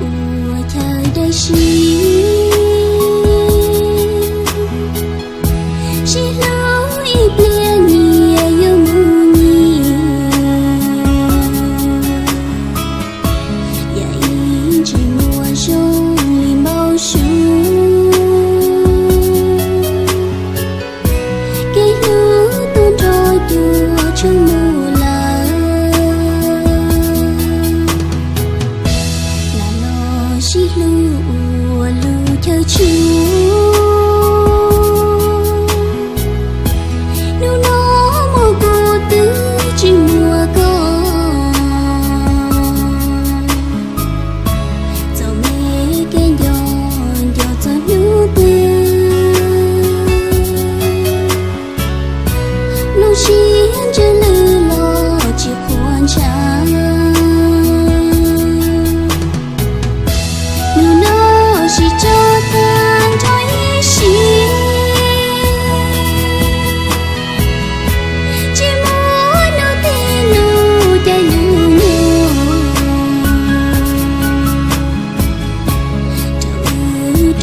Ua chaw dai si, sib hlub ib pliag niam yuav mus nyias, yam ib ntsis muaj zoo li npau suav. Kev hlub tuaj nrog cuaj tsheej mus lawm, lam los sib hlub ua lub chaw tshua. Hnub no muaj kuv twb tsis muaj koj, txom me kev nco nco txog hnub twg. Mloog siab ntsws lwj los tsis qhuas ntshav. Hnub no sib tso tag nrho ib sim, tsis muaj hnub tib nus caij lub nyuag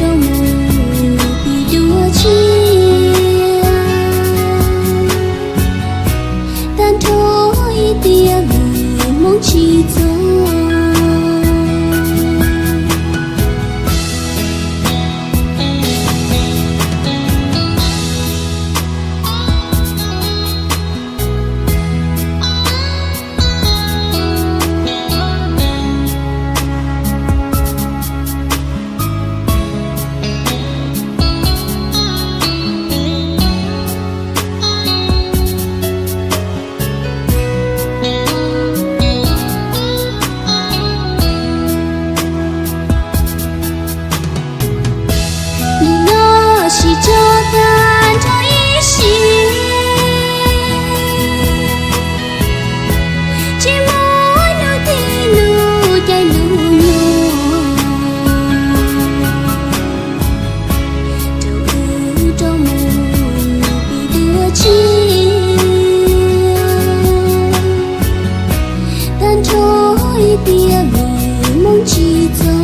rau wb rov mus pib dua tshiab. Tag nrho ib tiam vim hmoov tsis txog. Nim no sib tso tag nrho ib sim, tsis muaj hnub tib nus caij lub nyuag rau wb rov mus pib dua tshiab. Tag nrho ib tiam vim hmoov tsis txog.